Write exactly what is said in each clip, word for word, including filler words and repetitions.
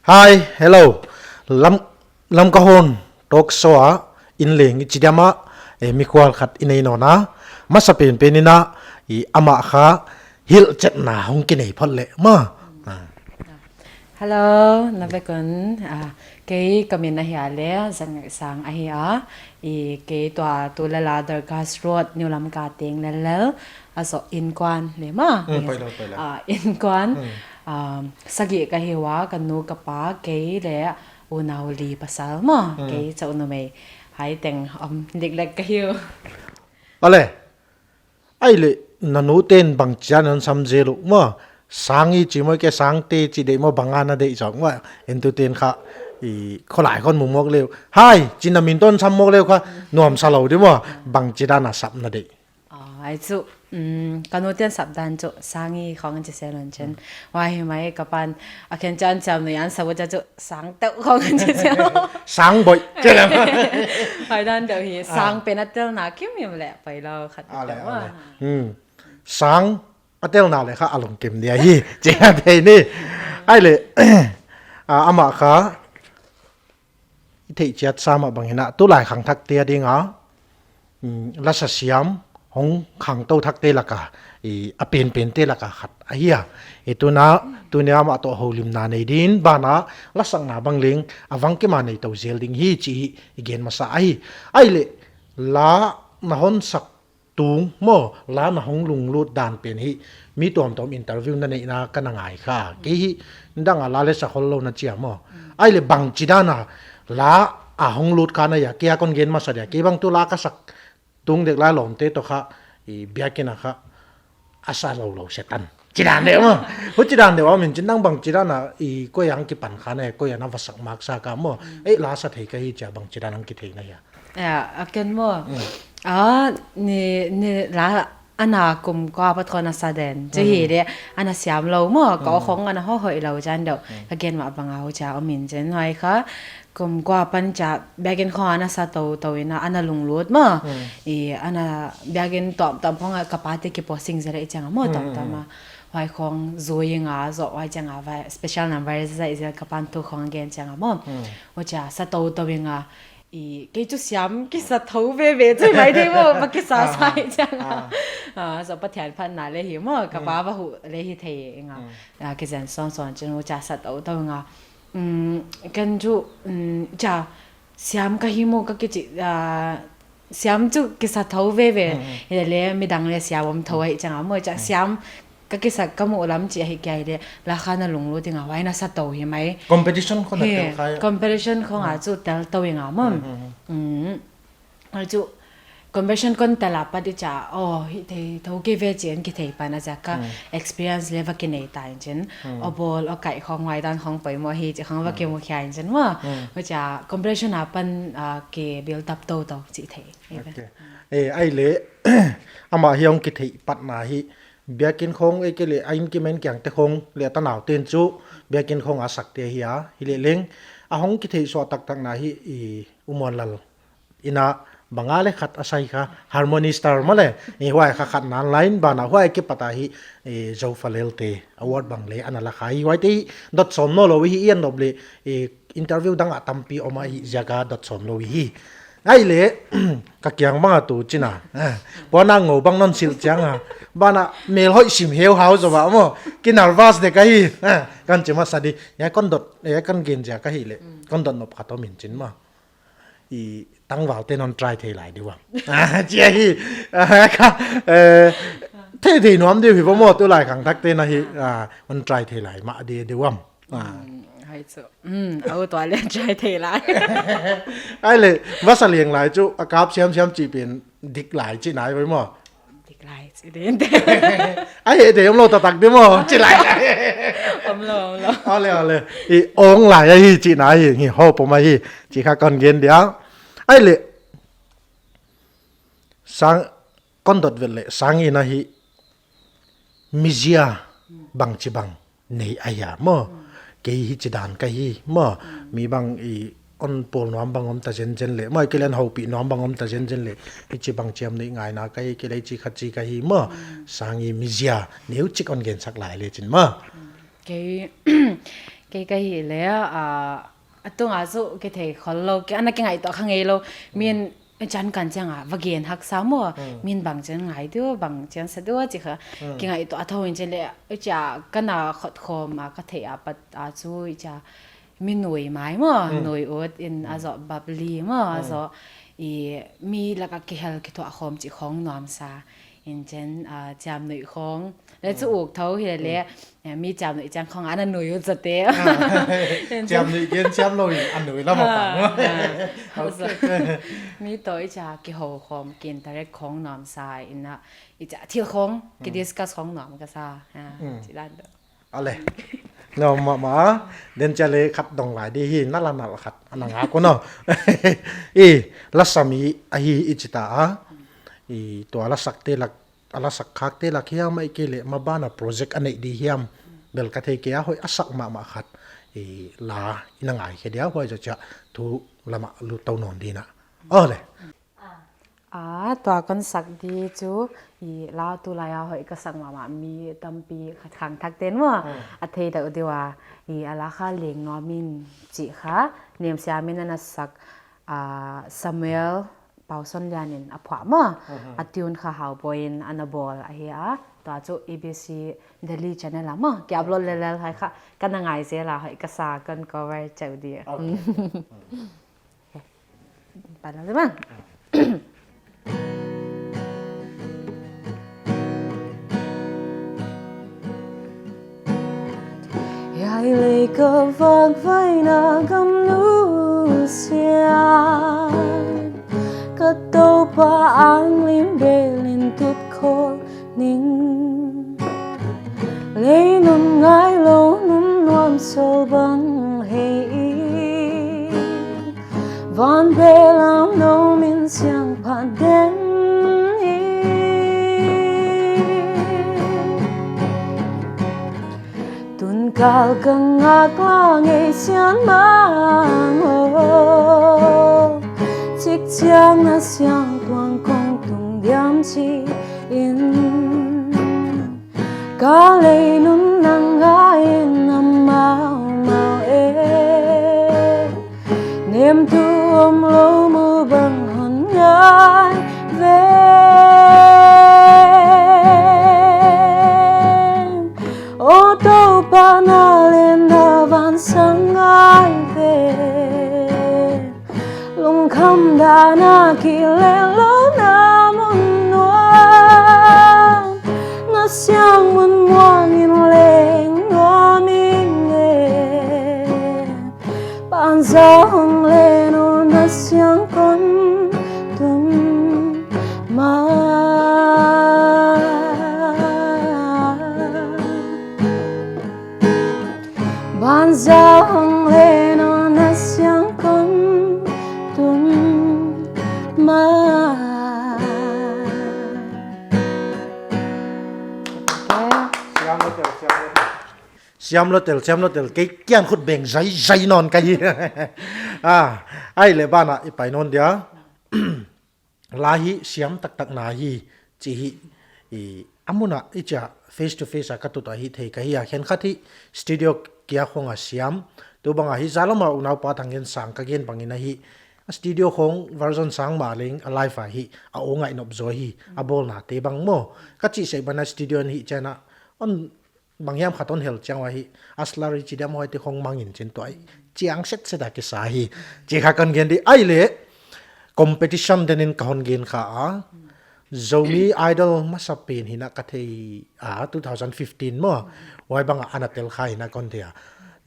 Hi, hello. Lam, Lamka Hon talk show a inn leng i chi diam a, eh, mikhual khat i nei nawn a. Masa penpen in a, i amah kha hilhchetna hong kinei phot leh maw. Ah. Hello, na vek un. Ah, kei ka min ahi a le, Zanngaihsang ahi a. I kei tua Tulel a Dorcas Road, New Lamka teng lellel. A zoh innkuan le maw. Hmm, pailou, pailou. Ah, innkuan. Hmm. Ah, sagih ka hi ua, ka nu ka pa, kei le unau li pasal maw. Hmm. Kei chauh numei. Hai teng om diklek ka hi uh. Ale. Ai le, na nu ten bangchi a non sam zel uh maw. Sang i chi maw, ke Sangte chi deih maw, bang a na deih zong maw. Entute'n kha, i kholai khon mu mawk le uh. Hai, chi na min toh sam mawk le uh kha, nuam sa lou di maw. Bangchi dan a sap na deih. Ah, ai chu, um, ka nu ten sap dan chu, Sangi khong chi se lon chen. Hmm. Huai hi mai ka pan, a khen chan cham nu yan sa bu cha chu, Sangteu khong chi se lou. Sangboi. Chi lou. Huai dan deuh hi, ah, sang pen a telna kimhim le, pailou khat. Ah, le, deuh ah, maw. Le. Hmm. Sang a telna le kha a lungkim dia hi. Chi a thei ni. Ai le, ah, amah kha, i theih chiat sa mah bang in a, tulai khangthakte a ding a, mm, lasa siam, hong khangtou thakte lak a, i, a penpente lak a khat ahi a. I tuna, tuni a amah toh houlimna nei din, ban a, lasakna bang leng, a vang kim a nei tou zel ding hi, chih hi, i gen masa ahi. Ai le, la na hon sak tung maw, la na hong lunglut dan pen hi, mi tuamtuam interview na neihna ka na ngai kha. Kei hi, dang a la le sa khol lou na chi a maw. Mm. Ai le bangchi dan a, la a hong lut kha na hia, kei a kon gen masa dia, kei bang tu la ka sak tung dek lai lawmte toh kha, i biakinn a kha, a sa lou lou se tan. Chi dan deuh maw. Huchi dan deuh a om in chin dang bangchi dan a, i koi a hong kipan kha na hia, koi a na va sak mak sa ka maw. Mm. Eh, la sa thei ka hi chia bangchi dan a hong kithei na hia. Ya, a ken maw. Mm. Ah, ni, ni la ana kum kua pat khong ana sa den. Chu hi, mm, le, ana siam lou maw, ka, mm, khong ana hoihhoih lou chan deuh. Mm. Ka gen mah bang a huchia om in chin huai kha. Kum kua pan chia, biakinn khong ana sa tou tou in a, ana lunglut maw. Mm. I, ana biakinn tuamtuam khong a ka pa te kiposting zel i chiang a maw, mm, tuamtuam a. Mm. Huai khong zui ing a, zoh huai chiang a, huai special number zai zel ka pan thu khong gen chiang a maw. Mm. Huchia sa tou tou ing a, i, kei chu siam kisa thou veve chu mai ding maw, ma kisa, ah, sa i chiang a. Ah. Ah, so Pathian phatna le hi maw, ka, mm, pa va huh le hi thei ing a. Mm. Ah, kizen son son chin huchia sa tou tou ing a. Mm, ken chu, mm, chia, siam ka hi maw ka kichi, ah, siam chu kisa thou veve. Mm, mm. Hi le midang le siam om thou, mm, ahi chiang a maw chia, mm, siam ka kisa ka mu lam chi ahi kia hi le la kha na lunglut ding a huai na sa tou hi mai. Competition khong a, hi, tel kha hia? Competition khong a, mm, chu tel tou ing a maw. Mm, mm, mm. Mm. Ai chu competition kon tel a pat i chia, oh, hi thei thou kei ve chi in kithei pan a, chia ka, mm, experience le va kinei ta in chin. Mm. O bol, o kai khong huai dan khong poimoh hi chi khong va, mm, kimu khia in chin maw. Mm. Huchia competition a pan, ah, ki build up tou tou chi thei. Okay. Eh, ai le, amah hi hong kithei patna hi, biakinn khong, eh, ke le, a innkimen kiang te khong, le a tanau ten chu, biakinn khong a sak te hi a, hi le leng, a hong kithei suah taktak na hi, i, U Muanlal in a bang a le khat a sai kha, Harmony Star maw le, i huai kha khat nan line ban a huai kipat a hi, i, Zo Falel te award bang le ana la kha hi, huai te hi dot sawm nawn lou hi, i en nop le, i, interview dang a tampi om a hi ziak a dot sawm lou hi. Ai le, ka kiang bang a tu chin a, eh, puan a ngou bang non silh chiang a, ban a mel hoih sim heu hau zo ba maw, ki nervous dek ahi, eh, kan chi masa di, ya kon dot, eh, kan gen ziak ahi le, mm, kon dot nop khat om in chin maw. I tangval te non try thei lai di ua. Ah, chia hi. Ah, ka, eh, thei thei nuam di uh hi maw, tulai khangthak te na hi. Ah, non try thei lai mah di di ua. Ah. Mm, hai chu. Mm, au tua le try thei lai. Ai le, va sa leng lai chu, a kap siam siam chi pen dik lai chi nai vai maw. Dik lai chi den te. Ai, eh, te om lou taktak di maw, chi lai. Om lou, om lou. Ale, ale. I ong lai ahi chi na hi, hi ho pom ahi, chi kha kon gen dia. Ai le. Sang, kon dot vel le, Sang in a hi, mizia bangchi bang nei a hia maw. Mm. Kei hichi dan ka hi maw. Mm. Mi bang i on pawl nuam bang om ta zenzen le. Maw, kei len houpih nuam bang om ta zenzen le. Hichi bang chiam nei ngaina ka hi, kei le chi khat chi ka hi maw. Mm. Sang i mizia neuchik on gen sak lai le chin maw. Mm. Kei, Kei ka hih leh, ah, a tunga chu kithei khollou, kei ana kingaihtuah kha ngeilou. Min chan kan chiang a, va gen haksa maw. Min bang chiang ngai diu, bang chiang sa diu, chi kha. Kingaihtuah thou in chin leh, chia kana khotkhawm a, ka theih a pat a chu, chia mi nui mai maw, nui ut in a zoh bubbly maw, a zoh i mi laka kihel kithuah khawm chih khong nuamsa. In chin, ah, chiam nui khong. Leh chu uk thou hi leh, eh, mi chiam nui chiang khong ana nui ut zate. Chiam nui gen chiam lou in a nui lam a pang. Mi toh i chia kihou khawm, ki interact khong nuamsa in a, i chia thil khong, ki discuss khong nuam ka sa. Ah, chi dan toh. Ale. Ngam mahmah. Den chia leh khat dong lai di hi, nala nala khat. Ana nga ko no. I, lasa mi ahi i chita a. I, tua lasak te lak, a lasak khak te lak hiam ahihkeileh maban a project a neih di hiam. Bel ka theikei a hoih a sak mahmah khat. I, la, i na ngaikhe dia huai zoh chia thu lama lut tou nawn di na. Ale. A, tua kon sak di chu, i la tulai a hoih ka sak mahmah mi tampi khat khangthak ten maw, a thei deuh deuh a, i a la kha Leng Nuam In chih kha, Nemsiam in ana sak, a, Samuel Pausonlian in a phuah maw, a tune kha Hauboi in ana bawl ahi a, tua chu A B C Delhi channel a maw, ki upload lellel hai kha, kana ngai zel a hoih ka sa kon cover chauh di. Pan lou di bang. Hiai lei ka vak vaina gam lusia, ka Toupa anglim bel in tut khol ning. Lei nun ngailou nun nuam sawm bang hi i, van bel a nou min siang pha den hi. Tun kal ka ngak la ngei sian mang o, chik chiang na siang tuang kong tung diam chi in. Ka lei nun nang ngai in a mau mau e. Nem tuam lou mu bang hon ngai ve. O Toupa na len da van sang ngai ve. Lungkham dan a kileng lou na mun nuam, na siang mun muang in leng nuam ing e. Banza hong len o na siang kon tun ma. Banza hong len o na siang kon tun ma. Siam lou tel, siam lou tel. Siam lou tel, siam lou tel. Kei kiang khut beng zai zai nawn ka hi. Ah, ai leh ban ah i pai nawn dia. La hi siam taktak na hi, chi hi, i, a mun ah i chia face to face a ka tut a hi thei ka hi a, khenkhat hi studio kia khong a siam, tu bang a hi zalam a unaupa Thang Gen Sang ka gen bang in a hi, a studio khong version sang mah leng a live a hi, a ong a i nop zaw hi, a bawlna te bang maw, ka chih sek ban a studio in hi chiang a, on bang hiam khat hon hel chiang ua hi, a salary chi diam hoih te khong mang in chin tuai. Chiang set set a kisa hi. Chi kha kon gen di ai leh competition den in ka hon gen kha a. Zomi Idol masa pen hi na ka thei a, two thousand fifteen maw. Huai bang a ana tel kha hi na kon thei a.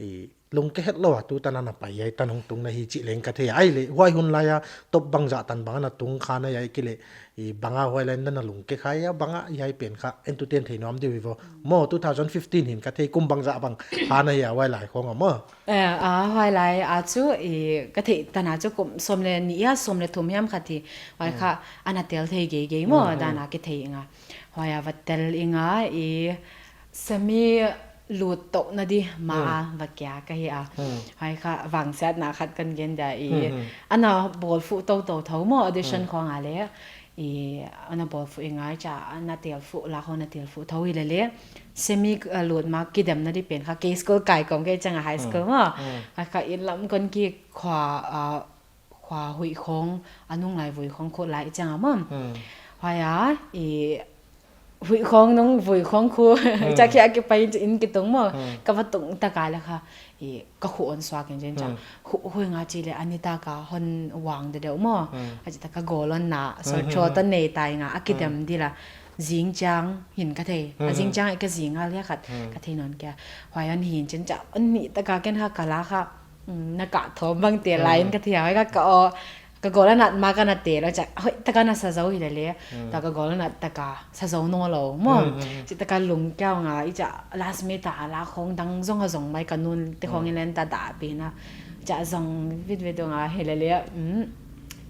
I lungke het lou a, tu tan ana pai ai tan hong tung na hi chih leng ka thei a. Ai leh, huai hun lai a top bangzah tan bang ana tung kha na ai ki leh, i bang a huai lai na na lungke kha a, bang a hiai pen kha entertain thei nuam di uh i vo. Maw, two thousand fifteen hin ka thei kum bangzah bang kha na a huai lai khong a maw. Eh, a, huai lai a chu, i, ka theih tan a chu kum sawm leh nih a, sawm leh thum hiam khat hi. Huai kha ana tel thei geigei maw, dan a ki thei ing a. Huai a va tel ing a, i, semi lut tou na di ma a va kia ka hi a. Huai kha vangsiatna khat kon gen dia i. Ana bawl fuh tou tou thou maw audition khong a leh. I, ana bawl fuh i ngai chia, ana tel fuh, la khong ana tel fuh thou hi lele. Semi, uh, lut ma kidemna di pen kha, kei school kai kawm kei chiang a high school maw. A kha inn lam kon ki khua, uh, khua huih khong, a nung lai vui khong khu lai chiang a maw. Huai a, i, huih khong nung vui khong khu, chia kia ki pai in kitung maw. Ka va tung ta ka le kha, i, ka khu on suak in chen chia. Khu, hui nga chi le ani ta ka hon wang de deuh maw. A chi ta ka gol on na, so cho ta nei tai nga, a kidem di la. Zing chiang hin ka thei. A zing chiang i ka zing a le khat, ka thei non kia. Huai on hin chen chia, on ni ta ka ken ha ka la kha. Mm, na ka thom bang te lai in ka thei, huai ka ka o, ka gol a nat ma ka na tel, chia, hoih ta ka na sa zou hi lele. Ta ka gol a nat ta ka sa zou nawn lou maw. Chi ta ka lung kia nga, i chia, last minute a la khong dang zong a zong mai ka nun te khong i len ta da pi na. Chia zong vit vit nga hi lele, mm,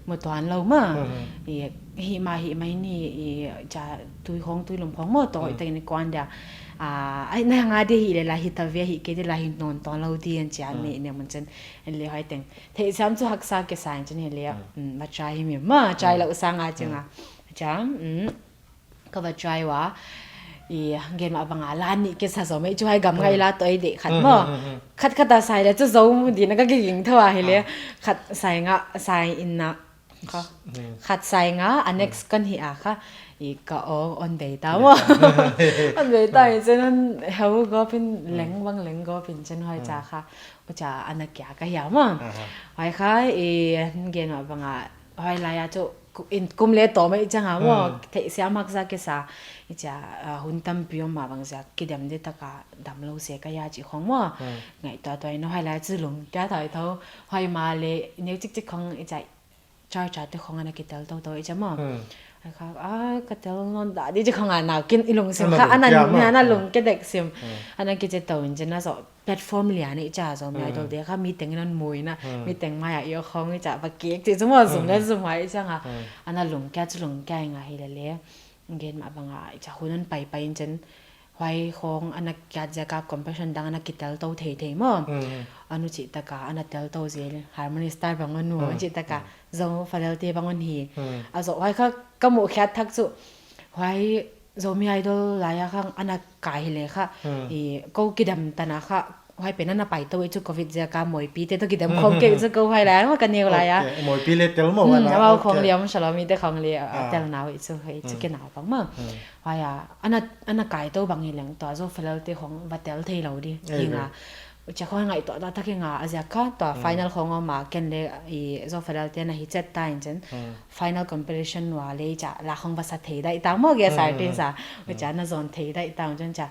mu tuan lou maw. I, hi ma hi mai ni, i, chia tui khong tui lum khong maw to, i ta ni kuan dia. A, ai na nga di hi le la hi ta ve hi ke di la hi non tuan lou di an chia ni ne mun chen. En le huai teng. Theisiam chu haksa ke sa in chen hi le. Mm, ma try hi mi. Ma try lou sa nga chi nga. Chia, mm. Ka va try ua. I gen ma bang a la ni ke sa zou mai chu huai gam ngai la toi de khat maw. Khat khat a sai le chu zou mu di na ka ki ging thou a hi le. Khat sai nga, sai in na. Kha. Khat sai nga, a next kan hi a kha. I ka o on bei ta maw. On bei ta in chen an heu go pin leng bang leng go pin chen huai chia kha. U chia ana kia ka hia maw. Huai kha i gen ma bang a huai lai a chu ku-, in kum le to mai chiang a maw. Theisiam haksa ke sa. I chia, ah, hun tampi om ma bang zia kidem di ta ka dam lou se ka ya chi khong maw. Ngaihtuah tuah in huai lai chu lung kia thai thou. Huai ma le neu chik chik khong i chia char char te khong ana kitel tou tou i chia maw. Ai kha, ah, ka tel non da di chi khong ana kin i lungsim kha ana lung kia dek sim. Ana kiche tou in chen a zo platform lian i chia zo mi idol de kha mi teng non mui na, mi teng mai a i o khong i chia va kek chi chu maw zum le zum huai i chia nga. Ana lung kia chu lung kia i nga hi lele. Gen ma bang a i chia hun on pai pai in chen. Huai khong ana kiat ziak a competition dang ana kitel tou thei thei maw. Anu chi ta ka ana tel tou zel Harmony Star bang anu chi ta ka zo Falel te bang on hi. A zo huai kha ka mu khiat thak chu. Huai Zomi Idol lai a kha ana kai hi le kha. I ko kidam ta na kha. Huai pen ana pai tou i chu covid ziak a Moipi te to kidam khong ke chu ko huai lai a ma ka neu lai a. Moipi le tel maw ana. Amau khong liam Salomi te khong le a tel nau i chu huai chu ke nau bang maw. Huai a, ana, ana kai tou bang hi leng tua Zo Falel te khong va tel thei lou di. Hi nga. Chia khong ngaihtuah tuah tak hi nga, a ziak kha tua final khong om a ken le i Zo Falel te na hi chet ta in chen. Final competition nua le i chia la khong va sa thei dai ta maw ge sa te sa. U chia na zon thei dai ta in chen chia.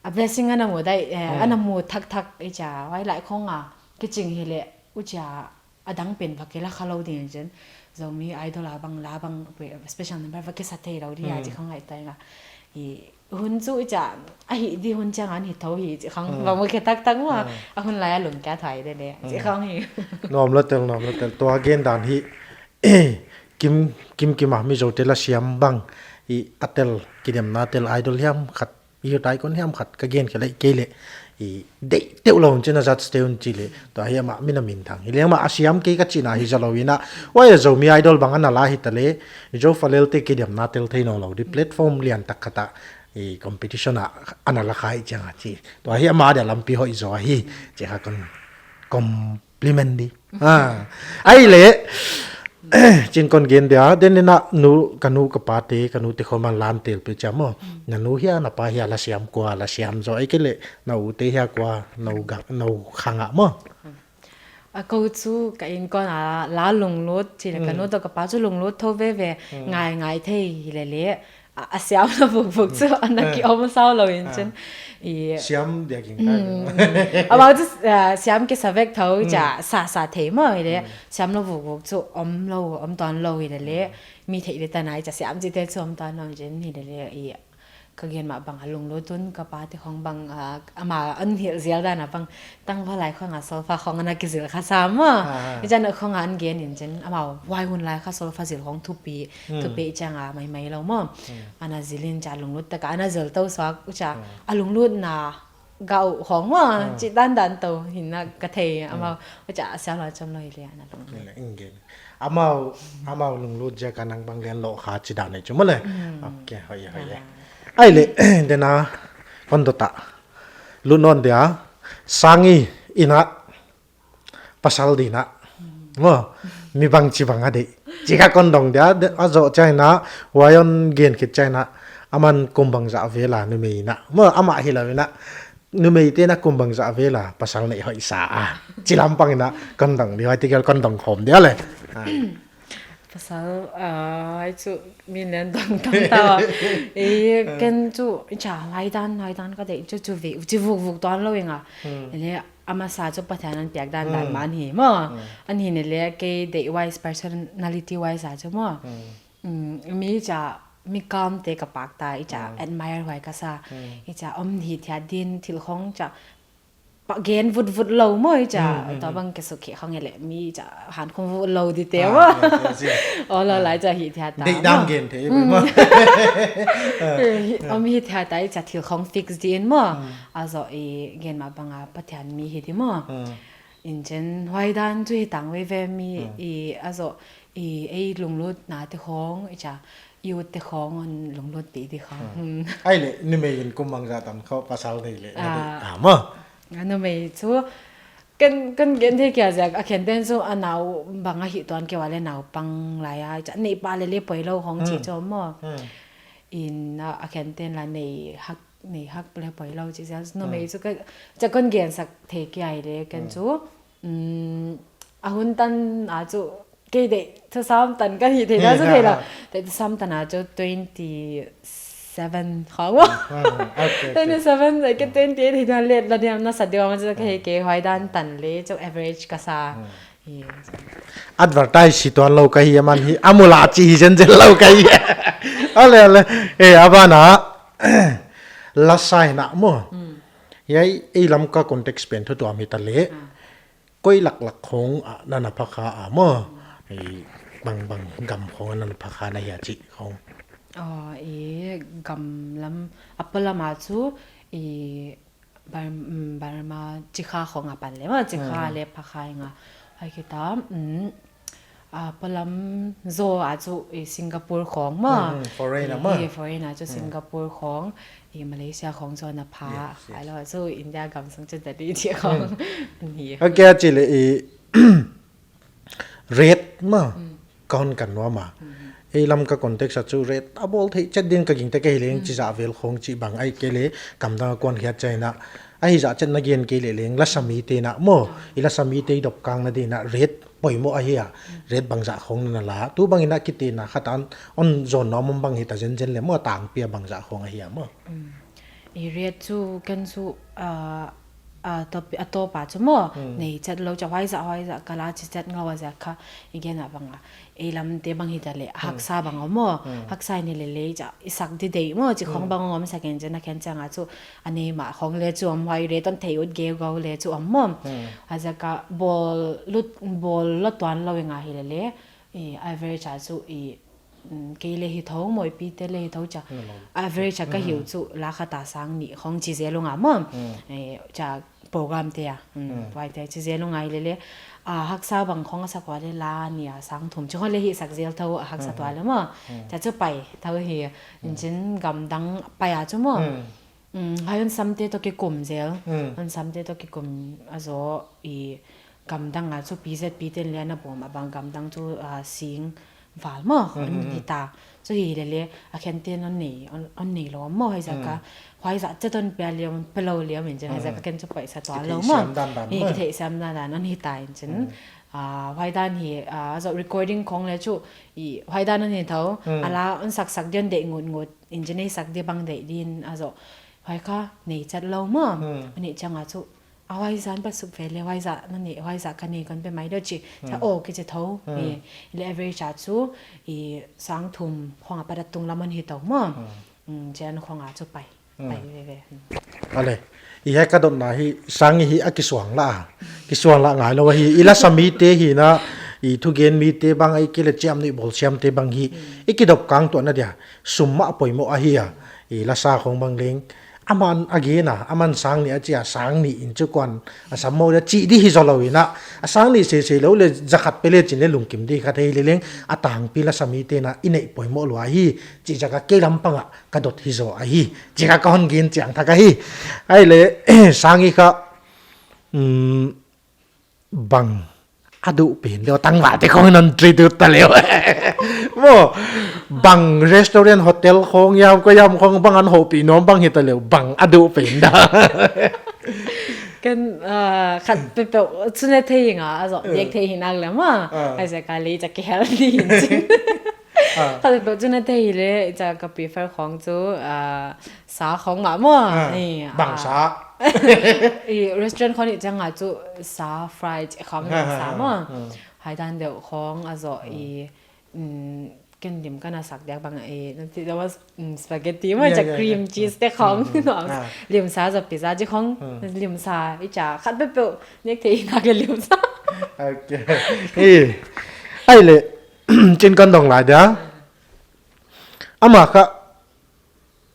A blessing ana mu dai, eh, ana mu thak thak i chia. Huai lai khong a, kiching hi le, u chia a dang pen va ke la kha lou ding chen. Zomi Idol a bang la bang special number va ke sa thei lou di a chi khong ngaihtuah nga. I hun chu i chia a hi di hun chiang an hi thou hi chi khong va mu khe tak tak maw. A hun lai a lung kia thai de le chi khong hi. Nuam lou tel, nuam lou tel. Tua gen dan hi kim, kim kim a mi zo te la siam bang i a tel kidemna tel idol hiam khat i hu tai kon hiam khat ka gen khe lai kei le. I deih teuh lou un chen a judge te un chi le. Tua hi amah min a min thang. Hi le amah a siam kei ka chihna hi za lou in a. Huai a Zomi Idol bang ana la hi ta le. Zo Falel te kidemna tel thei nawn lou di platform lian tak khat a. I competition a ana la kha i chiang a chi. Tua hi amah dia lampi hoih zaw hi. Chi kha kon compliment di. Ah, ai le, chin kon gen dia, den na nu, ka nu ka pa te, ka nu te khong man lan tel pe chia maw. Na nu hia, na pa hia la siam kua, la siam zo, ai ke le, na u te hia kua, na u gak, na u khang a maw. A ko chu ka in kon a la lunglut, chi le ka nu to ka pa chu lunglut thou veve, ngai ngai thei hi le le. A, a siam na vuk vuk chu ana ki om sau lou in chen. I siam dia king kai. Amau chu, ah, siam ke sa vek thou chia sa sa thei maw hi le. Siam na vuk vuk chu om lou, om tuan lou hi le le. Mi theih le ta nai chia siam chi te chu om tuan lou in chen hi le le. I ka gen ma bang a lunglut un ka pa te khong bang, ah, amah an hilh zial dan a bang Tangval lai khong a solfa khong ana kizil kha sa maw. I chan khong an gen in chen amau huai hun lai kha solfa zil khong thupi, thupi chiang a mai mai lou maw. Ana zil in chia lunglut tak a ana zil tou suak u chia a lunglut na gau hong wa, chi dan dan to, hina ka thei, amau, wa cha sia lo chom lo hi le, ana lung. Ing gen. Amau, amau lunglut ziak a nang bang lian lo kha chi dan nei chu maw le. Okay, hoih, hoih. Ai le, dena, kon dot ta. Lut nawn dia, Sang i, ina, pasal dina. Maw, mi bangchi bang a deih. Chi kha kon dong dia, a zoh chiang in, huai hon gen khit chiang in, aman kum bangzah vel a numei ina. Maw, amah hilou ina. Numeite'n kum bangzah vel a pasal neih hoih sa a. Chi lam pang in kon dong di, huai ti kel kon dong khawm dia le. Pasal, ah, ai chu mi nen dong dong ta. E, ken chu, i cha, huai dan, huai dan ka deih chu, chu ve, chi vuk vuk tuan lo inga. Ele, a masa chu Pathian in piak dan dan man hi maw. Ahi in ele, kei deih wise, personality wise a chu maw. Mi cha, mi calm te ka pak ta, i cha, admire huai ka sa. I cha, om hi thiat din thil khong cha, pa gen vut vut lo maw i cha. Tua bang ke sukhi khong ele, mi cha, han khong vut lo di te maw. O lo lai cha hi thiat ta. Deih dan gen te maw. Om hi thiat ta, i cha, thil khong fix din maw. A zoh i gen ma bang a Pathian mi hi di maw. Inchen huai dan chu hi tang veve mi i a zoh i ei lunglutna te khong i cha, youth te khong hon lunglut pi di khong. Ai le, numei in kum bangzah tan khawng pasal nei le, na deih ta maw. A numei chu, ken, ken gen thei kia ziak, a khente'n chu a nau bang a hi tuan kei ua le naupang lai a, i cha, nei pa le le poi lo khong chi chu maw. In a, a khente'n la nei hak, nei hak le poi lo chi ziak, numei chu ka, cha kon gen sak thei kia i le, ken chu, a hun tan a chu, kei deih thusam tan ka hi thei na chu thei lo. Deih thusam tan a chu twenty seven khong maw. Twenty seven, like twenty eight hi na let la diam na sa diam chu ka hi kei huai dan tan le chu average ka sa. Advertise hi tuan lo ka hi aman hi, a mu la chi hi zen zen lo ka hi. Ale, ale. E, a ban a, lasa hi na maw. Hiai, ei lam ka context pen thu tuam hi ta le. Koi laklak khong a na na pha kha a maw. I bang bang gam khong a na na pha kha na hia chi khong. Oh, i gam lam, a polam a chu, i Bar-, mm, Burma, chi kha khong a pan le maw, chi kha le pha kha inga. Hai kita, mm, a polam zaw a chu i Singapore khong maw. Foreign a maw. I foreign a chu Singapore khong. I Malaysia khong zaw na pha, yes, yes. Hai lo, so India gam sung chu dadi chi khong. Ni. Okay, a chi le i rate maw, ka hon kan nuam a. Ei lam ka context a chu rate a bawl thei chet din ka gingta kei leng chi zah vel khong chi bang ai ke le kam dang a kuan hiat chaina. Ahi zah chet na gen kei le leng lasa mite na maw, i lasa mite i dop kang na din a rate poimoh ahi a, rate bangzah khong na la. Tu bang in a kite na khat an on zon na mum bang hi ta zen zen le maw tang pia bangzah khong ahi a maw. I rate chu ken chu, ah, ah, top, a top a chu maw, nei chet lo cha huai zah, huai zah ka la chi chet ngau a ziak kha, i gen a bang a. Ei lam te bang hi ta le, haksa bang a maw, haksa i nei le le cha, i sak di deih maw, chi khong bang om sak in chen a khen chang a chu, a nei ma khong le chu om huai rate hon thei ut geu gau le chu om maw. A ziak a bawl lut, bawl lut tuan lo inga hi le le, i average a chu i, mm, kei le hi tho, Moipi te le hi tho cha. Average a ka hi uh chu la khat a sang nih khong chi zel ung a maw. Eh, cha program te a. Mm, huai te chi zel ung a hi le le. A, haksa bang khong a sak ua le la nih a sang thum chi khong le hi sak zel tho a haksa tuan le maw. Cha chu pai tho hi. Inchen gam dang pai a chu maw. Mm, hai hon sam te toh kikum zel. Hon sam te toh kikum a zaw i gam dang a chu P Z P ten le na bawm a bang gam dang chu, ah, sing val maw, hon hi ta. Chu hi le le, a khen ten hon nei, hon, hon nei lo maw, huai zah ka, huai zah chet hon pia liam, hon pe lo liam in chen, huai zah ka ken chu paisa tuan lo maw. Ki theihsiam dan dan maw. Ki theihsiam dan dan hon hi ta in chen. Ah, huai dan hi, ah, zaw recording khong le chu, i, huai dan hon hi tho, a la hon sak sak di hon deih ngut ngut, in chen ei sak di bang deih din, a zaw. Huai kha, nei chet lo maw, a nih chang a chu, a huai zah pa suk ve le, huai zah na nei, huai zah ka nei kon pe mai lo chi. Cha o ki che tho. I le average a chu, i sang thum khong a pat a tung lam hon hi tho maw. Mm, chen khong a chu pai. Pai ve ve. Ale. I hai ka dotna hi, sang i hi a kisuang la. Kisuang la ngai lo hi. I lasa mite hi na, i thugen mite bang ai ke le chiam ni bawl siam te bang hi. I kidop kang tuan na dia. Sum mah poimoh ahi a. I lasa khong bang leng. aman a gen a, aman sang nih a chi a, sang nih in chu kuan a sam maw le chih di hi zou lou in a, a sang nih sese lou le za khat pe le chin le lungkim di kha thei leleng, a tangpi la sa mite'n a i neih poimoh lua hi, chih ziak a kei lam pang a ka dot hi zaw ahi, chih kha ka hon gen chiang thak ahi. Ahihleh, sang nih kha, um, bang a duh pen deuh, tangvalte khong in hon treat ut ta leh. Maw, bang restaurant, hotel khong, yam ko yam khong bang hon houpih nuam bang hi ta leh, bang a duh pen dah. Ken, ah, khat peuhpeuh chu ne thei nga, a zou, eh, nek thei hi nak leh maw. Ah. Ai se ka le cha ki healthy in chin. Ah. Khat peuhpeuh chu ne thei leh, cha ka prefer khong chu, ah, sa khong mah maw. Ah, eh, bang ah, sa. I restaurant khong i chang a chu sa fry khong, ah, sa, ah, maw. Ah. Hai dan deuh khong a zou, ah, i, mm, ken lim ka na sak diak bang i, nati da was, mm, spaghetti maw, yeah, cha, yeah, cream, yeah, cheese te khong. Mm, mm. Ah. Lim sa zou pizza chi khong, mm, lim sa i cha khat peuhpeuh nek thei nak leh lim sa. Okay. Eh, ahihleh, chin kon dong lai dia. Amah kha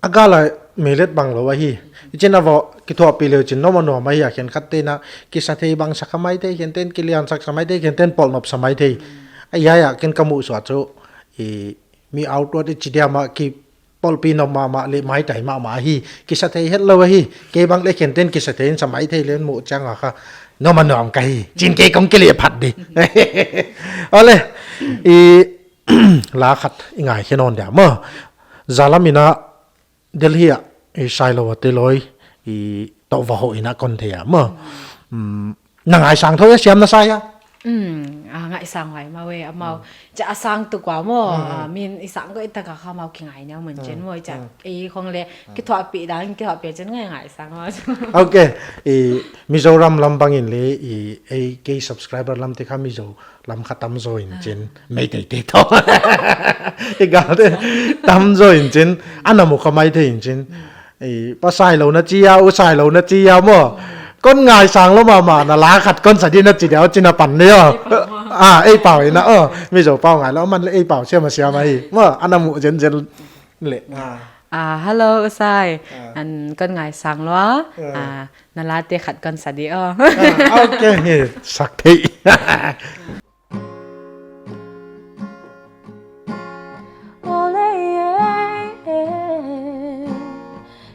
a gal a melet bang lou ahi. I chin a vo kithuahpih leu chin nuam a nuam ahi a, khenkhat te'n a kisa thei bang sa kha maithei, khente'n kilian sak sa maithei, khente'n pawl nop sa maithei. A ya ya ken ka muh suah chu, i mi outward i chi dia mah ki pawlpi nop mahmah leh maitai mahmah ahi. Kisa thei het lou ahi. Kei bang leh khente'n kisa thei in sa maithei leh muh chiang a kha nuam a nuam ka hi. Chin kei kong kile phat di. Ole, i la khat i ngaikhe nawn dia maw. Zalam in a Delhi ah, i Sailou a te loi, i toh va hoh in a kon thei a maw. Mm, na ngaisang thou e, siam na sa hia? Mm, a ngaisang huai maw e, amau. Mm. Cha a sang tu kua maw, mm, ah, min i sang ko i ta ka kha mau ki ngai neu mun chin, mm, maw, cha, mm, ei khong leh, mm, kithuahpih dan, kithuahpih chin ngai ngaisang maw. Okay, i Mizoram lam bang in leh, i ei kei subscriber lam te kha Mizo lam kha tam zaw in chin, ah, Meitei te toh. I gal te tam zaw in chin, ana mu kha maithei in chin. Mm. I pa Sailou na chi a, u Sailou na chi a maw. Kon ngaisang lou mahmah na la khat kon sa di na chi dia, u chin a pan le o. Ei pau maw. Ah, ei pau in a, oh. Mizo pau ngai lou, aman leh ei pau siam a siam ahi. Maw, ana mu zenzen leh. Ah. Ah, hello, u Sai. Ah. An kon ngaisang lou a. Ah. Ah, na la te khat kon sa di o. Ah, okay, sak thei. Ole,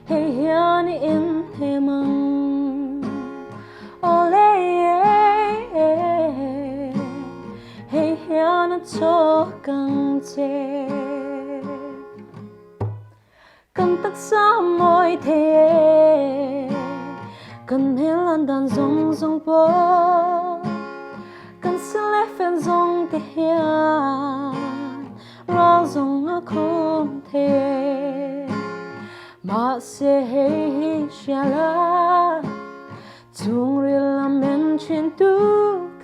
hei hian in hemang. Ole, hei hian a chawk ang che. Kan taksa mawi thei e, kan hmel an dan zong zong pawh, kan sil leh fen zong te hian rawl zong a khum thei e. Mahse hei hi hria la, chungril lam en chin tu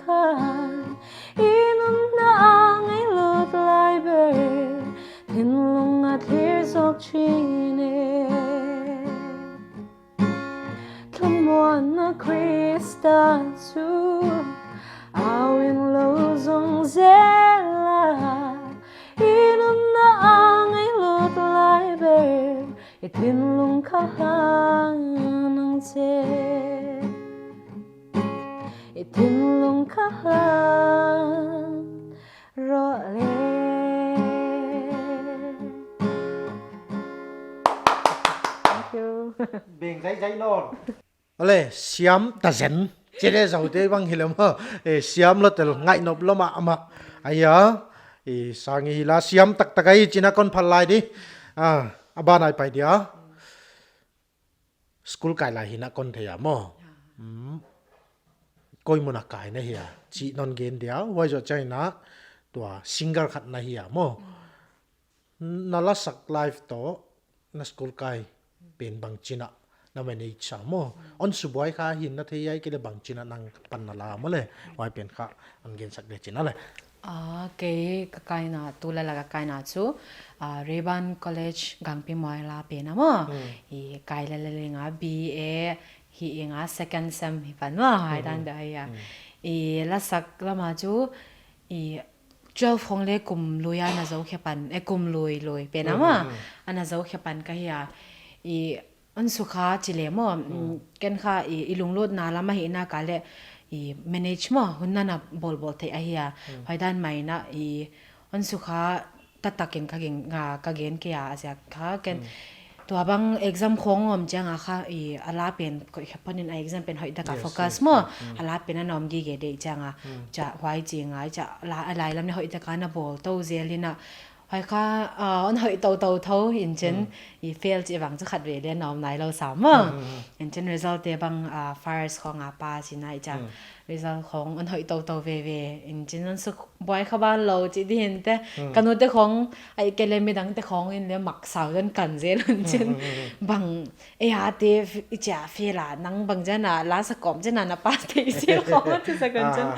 khan, i nunna a ngailut lai ber, thinlung a thlir zawk chin e. Thlamuanna Krista chu au in lo zong zel a, i nunna a ngailut lai ber, i thinlung kha hang nang che. I thinlung kha hang rawh le. Thank you. Beng zai zai lon. Ale, siam ta zen. Chile zau te bang hi lem ha. Eh, siam lou tel ngainop lou mahmah. Aia, eh, sang hi la siam taktak ahi chin a kon phal lai di. Ah, a ban ah i pai dia. School kai lai hi na kon thei a maw. Ah. Mm. Koi mun a kai na hia. Chih non gen dia. Huai zoh chiang in a tua singer khat na hi a maw. Mm. Na lasak life toh, na school kai pen bang chin a na manage sa maw. Mm. On subuai kha hin na thei ai ke le bang chin a nang pan na la maw le. Huai pen kha hon gen sak le chin a le. Ah, kei ka kaina, tulai la ka kaina chu, ah, Rayburn College Gangpimawng la pen a maw. Mm. I kai lele leng a B A hi ing a second sem hi pan maw, hai dan da ya. Mm. I lasak lam a chu, i twelve hong le kum lui a na zou khe pan, eh, kum lui lui pen a maw. Mm, mm, mm. Ana zou khe pan ka hi a. I hon sukha chi le maw, mm, ken kha i, i lunglutna lam ahihna ka le i manage maw, hun nana bawlbawl theih ahi a. Huai dan mah in a i hon sukha taktak in ka gen, nga, ka gen kei a, a ziak kha ken. Tua bang exam khong om chiang a kha i a la pen koih kha pon in a exam pen hoih taka focus maw. A la pen ana om gige deuh chiang a. Chia huai chi ngai chia la, a lai lam ne hoih taka na bawl tou zel in a. Huai kha, ah, hon hoih tou tou tho in chin, i fail chih vang chu khat vei le na om nai lou sam maw. In chin result te bang, ah, first khong a pass in a chia. Result khong hon hoih tou tou veve in chin hon suk buai kha ban lou chi di hinte. Ka nu te khong, ahihkeileh midang te khong in le mak sau dan kan zel in chin. Bang, e a te f-, i chia fail a nang bang jan a la sa kom jan a na pass thei zel khong chi sa kan chin.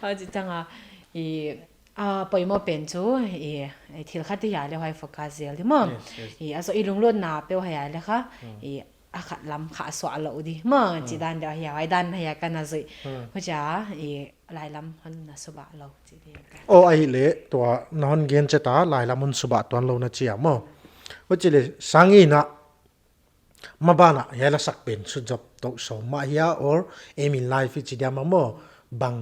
A chi chang a, i a poimoh pen chu i, i thil khat hi a le huai focus zel di maw. I a zoh i lunglutna peuh hi a le kha i a khat lam kha suah lou di maw. Chi dan deuh hi a, huai dan hi a ka na zui. Huchia i lai lam hon na suba lou chi di. O, ahihleh tua na hon gen chet a lai lam hon suba tuan lou na chi a maw. Huchi le sang in a maban a hiai lasak pen suzop tou sawm mah hia or aim in life i chi diam a maw, bang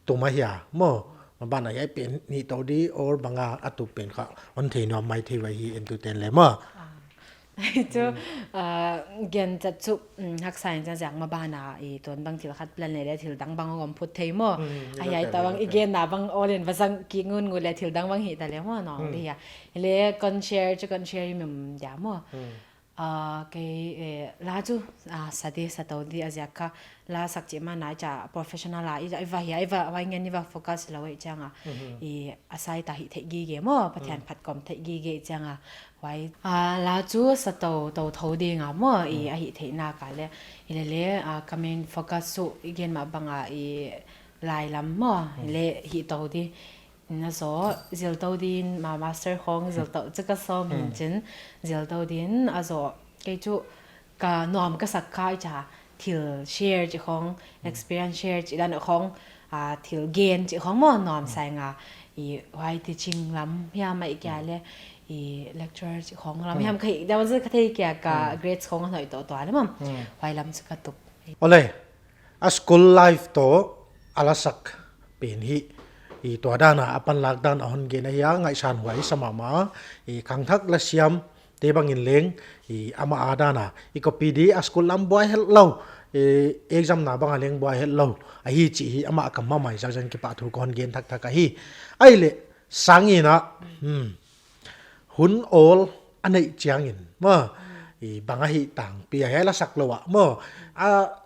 tum ahia maw, maban a hiai pen hih tou di or bang a a tu pen kha hon thei nuam mai thei vai hi en tu ten le maw. Chu, ah, gen chat chu, mm, haksa in chan ziak maban a i tuan bang thil khat plan le le thil dang bang om phut thei maw. A hiai ta bang i gen na bang all in va sang ki ngun ngu le thil dang bang hi ta le maw no di hia. Le kon share chu kon share i mem dia maw. Ah, kei, eh, la chu, ah, sa di, sa tou di a ziak kha, la sak chih mah nai chia professional a, i, i va hia, i va, huai ngen i va focus lou i chiang a, i a sai ta hi thei gige maw, Pathian phat kom thei gige chiang a, huai. Ah, la chu sa tou, tou tho ding a maw, i a hi theihna ka le, i le le, ah, ka main focus chu, i gen mah bang a, i lai lam maw, le hi tou di. Na zo, zil tou din, ma master khong, zil tou, chu ka sawm hin chin, zil tou din, a zo, kei chu, ka nuam ka sak kha i cha, thil share chi khong, experience share chi dan khong, a, thil gen chi khong maw nuam sai nga, i, huai teaching lam hiam a i kia le, i, lecturer chi khong lam hiam ka hi, dan zu ka thei kia ka grades khong a noi to to a le mam, huai lam chu ka tup. Ole, a school life toh a lasak pen hi, i tua dan a a panlak dan a hon gen ahi a, ngaihsan huai sa mahmah, i khangthak lasiam te bang in leng, i amah a dan a, i copy di a school lam buai hetlou, i exam na bang a leng buai hetlou, ahi chih hi amah a kam mahmah i zak zan kipahthu kon gen thakthak ahi. Ahihleh, sang in a, hmm, hun awl a neih chiang in, maw, i bang ahi tangpi a hiai lasak lou a, maw, a,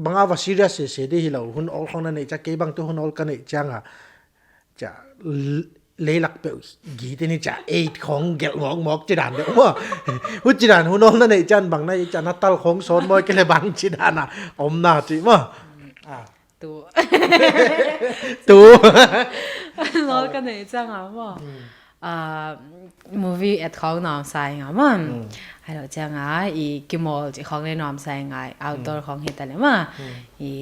bang a va serious sese di hilou, hun awl khong na neih chiang, kei bang tu hun awl ka neih chiang a, cha, l-, leilak peuh gi te ni cha, eight khong gelh mawk mawk chi dan deuh maw. Huchi dan hun awl na neih chiang bang na i cha na tal khong sawn maw ke le bang chi dan a, om na chi maw. Ah. Tu. Tu. Hun awl ka neih chiang a maw. Ah, movie et khong nuam sai nga maw. Hai lo chiang a, i kimawl chi khong le nuam sai nga, outdoor khong hi ta le maw. I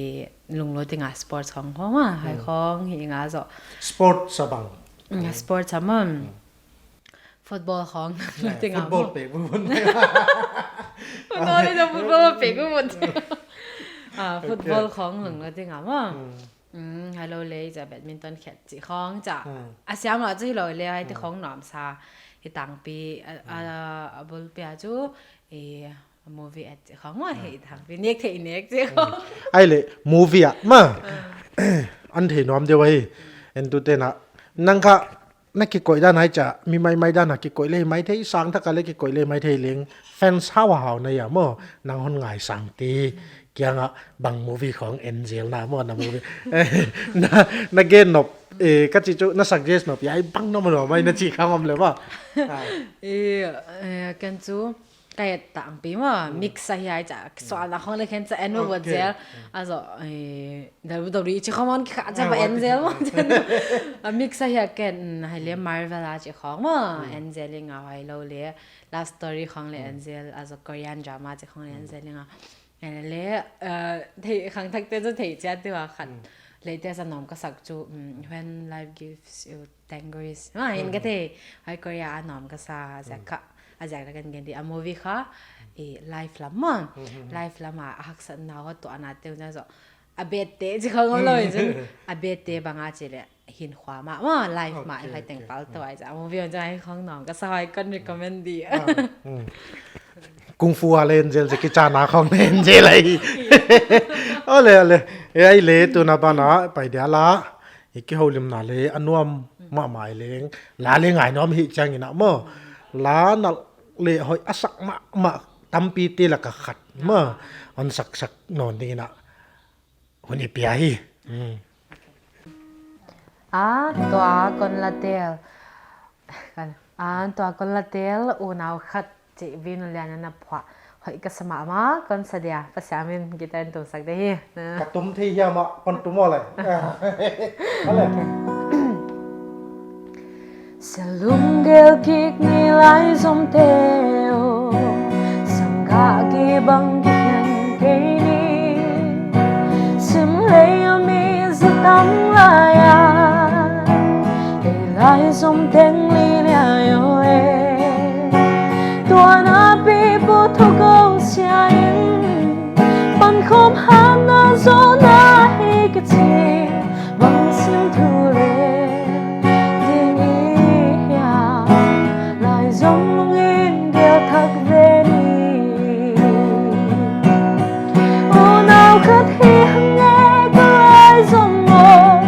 lunglut ding a sports khong khong maw, hai khong hi nga zo. Sports a bang. Mm, sports a maw. Football khong lunglut ding a maw. Football pe bu bun. Football le football pe bu bun. Ah, football khong lunglut ding a maw. Mm, hai lo le, cha badminton khet chi khong cha. A siam a chu hi lo le, hai te khong nuam sa. Hi tangpi, a, a, a bul pia chu, i, a movie et chi khong maw, hi tangpi, nek thei nek chi khong. Ahihleh, movie a, maw. An thei nuam deuh ahi. En tu te na. Nang kha, na kikoih dan hai cha, mi maimai dan a kikoih le maithei, sang thak a le kikoih le maithei leng, fans hau hau na hia maw, nang hon ngaisang te, kiang a bang movie khong en zel na maw, na movie. Na, na gen nop, eh, ka chi chu, na suggest nop, hiai bang na maw, mai na chi khang om le maw. Ah. Eh, eh, ken chu, ka et tangpi maw, mix a hiai cha, suahna khong le khen cha en maw zel, a zo, eh, W W E chi khong maw ki kha cha va en zel maw. A mix a hiai ken, hai le Marvel a chi khong maw, en zel ing a hai lo le, love story khong le en zel, a zo Korean drama chi khong le en zel ing a. En le, eh, thei khangthak te chu thei chiat deuh a khat. latest a nuam ka sak chu, mm, When Life Gives You Tangerines. Ah, hi'n ka thei, huai Korea a nuam ka sa, a ziak kha, a ziak la kan gen di. A movie kha, i life lam maw. Life lam a haksatna hon tuahna te uh ziak zaw. A bad te, chi khong om lou in chun. A bad te bang a chi leh, hinkhua mah, maw, life mah, i hai teng pal tou ai za. Movie on za hai khong nuam ka sa, huai kon recommend di. Kung Fu a leng zel, Jackie Chan a khong leng zel ai. Ole, ole. E ai le, tuna ban a pai dia la. I kihoulimna le a nuam mahmah leng. La le ngai nuam hi chiangin a maw. La nalh le hoih a sak mahmah tampite lak a khat maw. Hon sak sak nawn dingin a hun i pia hi. A tua kon la tel. A tua kon la tel, unau khat chih Vinu Lian in a phuah. Hoih ka sa mahmah, kon sa dia, Pasian min guitar in tum sak di hi. Ka tum thei hiam a, kon tum aw le. Sa lunggel kik ni lai zom teu, sangkah gibang kikhen kei ni. Sim lei a mi za tam lai a, ei lai zom teng li lia yo e. Tua na pi pu thu go sia in, pan khom han na zo na hi ka chi. Bang sim thu le ding i hia, lai zom lungin gel thak ve ni. Unau khat hi hang e ka lai zom maw,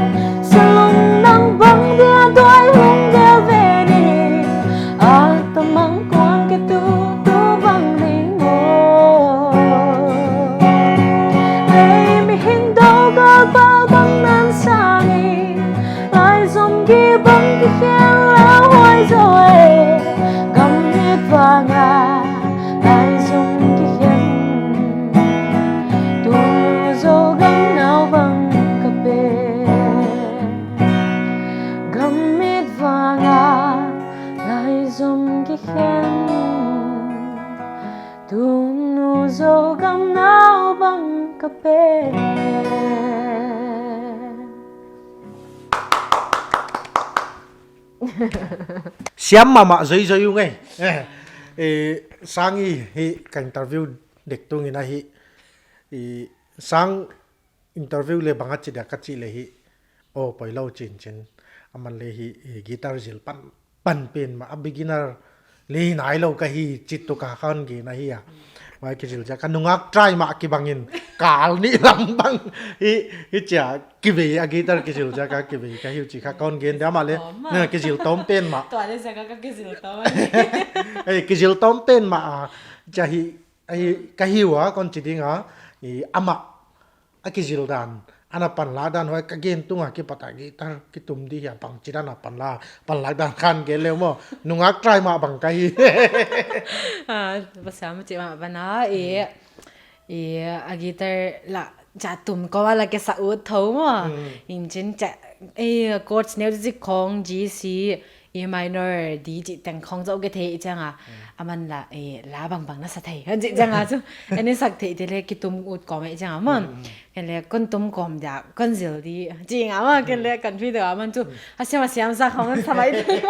sa lung nang bang dia duai lung gel ve ni. A tamang kuang ke tu tu bang ding maw. Ei mihing dou gal pau bang nan sang i, lai zom gibang kikhen la huai zaw e. Gam mit vang a, lai zom kikhen. Tu Zogam nau bang ka pe. Gam mit vang a, lai zom kikhen. Tunu Zogam nau bang ka pe. Siam mahmah zoizoi ung e. Eh, eh, Sang i hi ka interview dek tungin a hi, i Sang interview le bang a chi dia ka chih le hi. Aw, poi lou chinchin. Aman le hi, eh, guitar zil pan, pan pen mah, a beginner le nai lou ka hi, chih tu ka hon gen ahi a. Huai kizil ziak a ka nungak try mah kibangin, kal nih lam bang. Hi, hi chia kivei a guitar kizil ziak a kivei ka hi uh chih kha kon gen dia mah le. Tawm mah. Na, kizil tawm pen mah. Tua le ziak a ka kizil tawm. Eh, kizil tawm pen mah a, chia hi, ahi, ka hi ua, kon chi ding a, i amah a kizil dan, ana panlak dan huai ka gen tung a kipat a guitar kitum di hia bangchi dan a panlak, panlak dan khan gen le maw, nungak try mah bang ka hi. Ah, Pasian min chih mah ban a, i, i, a guitar la, chia tum kawm a la ke sa ut thou maw. Mm. Inchin chia, eh, chords neu zik khong G C, E minor, D chih teng khong zou ke thei i chiang a. Mm. Aman la, eh, la bangbang na sa thei. Han chih chiang a chu. Ani sak thei te le kitum ut kawm i chiang a man. Mm, mm. Ken le kon tum kawm dia, kon zil di. Chih nga ma, ken le kan video a man chu. Mm. A siam a siam sa khong sa mai thei.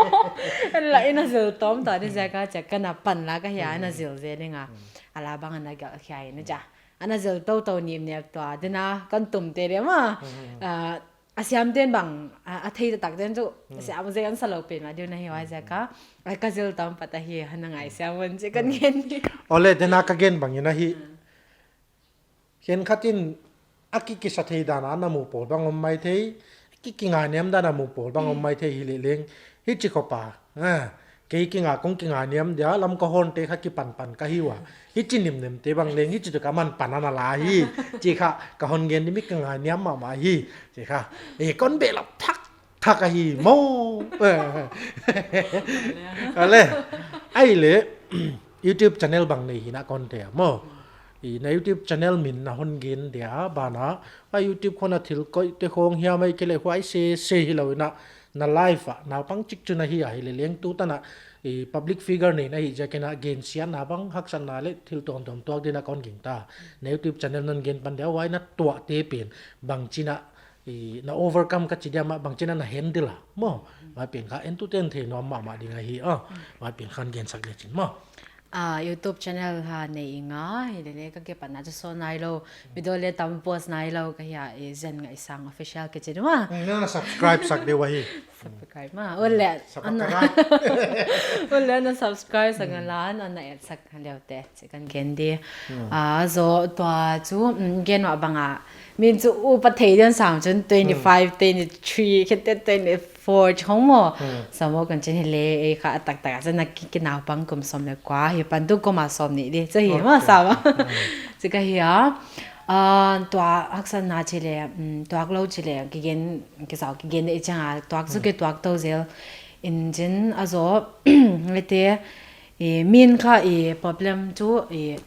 Ken la ina zil tawm ta ni ziak a chia, kana panlak a hia, mm, ana zil zel ning a. Mm. A la bang ana gal khia ina chia. Ana zil tou tou nim nep tua. Dena kon tum te le ma. Mm. Ah, a siam ten bang, a, a thei taktak ten chu, mm, a siam zel an sa lou pen mah diu na hi huai ziak a. Mm. A ka zil tawm pat a hi, hana ngai siam un chih kon gen ni. Ole, dena ka gen bangin a hi. Mm. Khenkhat in a ki kisa thei dan a na mu pawl bang om maithei, a ki kingainiam dan a mu pawl bang om maithei hi le leng, hi chi ko pa. Ah, kei kinga kong kingainiam dia, lam ka hon te kha kipan pan ka hi ua. Hi chi nimnem te bang leng, hi chi tu ka man pan ana la hi. Chi kha ka hon gen di mi kingainiam mahmah hi. Chi kha, e kon belap thak thak a hi maw. Ale, ai le, YouTube channel bang nei hi na kon te maw. I na YouTube channel min na hon gen dia bana, a YouTube khong a thil koih te khong hiam ai ke le huai se se hi lou ina, na life a, naupang chik chu na hi a hi le leng tu tan a, i public figure nei na hi ziak ina gensiatna bang haksatna le thil tuamtuam tuak ding a kon gingta. Na YouTube channel non gen pan dia huai na tuah te pen bangchi na i, na overcome ka chi dia mah bangchin a na handle a maw. Huai pen kha entute'n thei nuam mahmah ding ahi a. Huai pen khan gensak le chin maw. Ah, YouTube channel ha nei ing a, hilele ka kipatna chu sawn nailou, video le tam post nailou ka hia, i, Zen Ngaihsang Official kichi di maw. Hmm, na, na subscribe sak di uh ahi. Subscribe maw. Ole. Subscribe. Ole na subscribe sak ngal a, na, na add sak ngal le uh te. Chi kan gen di. Ah, zaw tua chu, mm, gen mah bang a. Min chu upa thei dian sam chun twenty five, twenty three, kete twenty four chong maw. Samo kan chin hile, ei kha a taktak a chun na ki, ki naupang kum sawm le kua, hi pan tu kum a sawm nih di. Chu hi maw sa maw. Chu ka hi a. Ah, tua haksatna chi le, mm, tuak lou chi le, kigen, kizau kigen di i chang a, tuak chu kituak tou zel. In chin a zaw, lete, i, min kha i problem chu, i,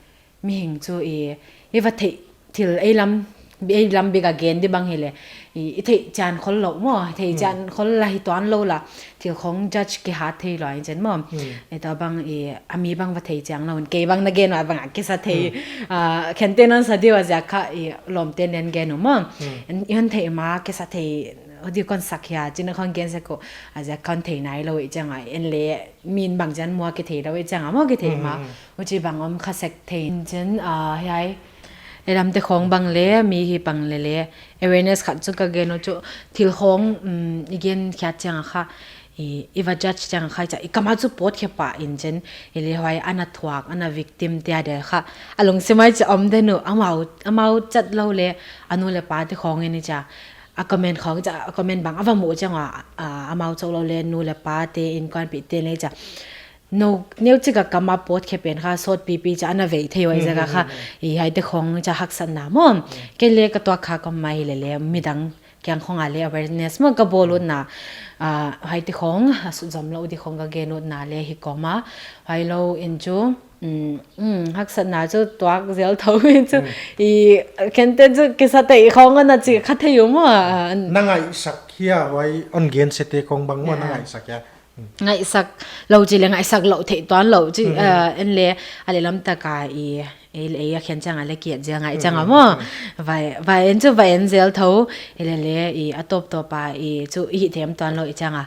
mihing chu i, i va theih thil ei lam, ei lam bik a gen di bang hile, i, i theih chian khol lou maw, theih chian khol la hi tuan lou la, thil khong judge kihat thei lou in chin maw. I, tua bang i, a mi bang va thei chiang lou, kei bang na gen mah bang a kisa thei, ah, khen te non sa di uh a ziak kha i, lawmte nen gen uh maw. En, i hon theih ma, kisa thei, odi kon sak hia, chin a khong gen sek uh, a ziak khon thei nailou i chang a, en le, min bang chian mua kithei lou i chang a maw kithei ma. Huchi bang om kha sek thei in chin, ah, hiai. Ei lam te khong bang le, mi hi bang le le. Awareness khat chu ka gen uh chu thil khong, mm, i gen khiat chiang a kha. I, i va judge chiang a kha i cha, i kam a chu pawt khe pah in chin. I le huai ana thuak, ana victim te a dia kha. A lungsim ai cha om den uh, amau, amau chat lou le, a nu le pa te khong in i cha. A comment khong cha, a comment bang, a va mu chiang a, a, amau chou lou le, nu le pa te, inkuanpih te le cha. Nou, neu chik a kam a pawt khe pen kha, sawt pipi cha ana vei thei uh a ziak a kha, i hiaite khong cha haksatna maw. Kei le ka tuak kha ka mai le le, midang kiang khong a le awareness maw ka bawl utna, ah, hiaite khong, a sut zom lou di khong ka gen utna le hi kawm a, hiai lou in chu, mm, mm, haksatna chu tuak zel thou in chu, i, khen te chu kisa thei khong ana chi kha thei uh maw, ah, na ngaihsak hia huai hon gen se te khong bang maw na ngaihsak hia. Ngaihsak lou chi le ngaihsak lou theih tuan lou chi, ah, en le a le lam tak a i, ei le ei a khen chiang a le kiat zel ngai chiang a maw. Vai, vai en chu vai en zel thou, i le le i a tawp tawp a i chu i hih them tuan lou i chang a.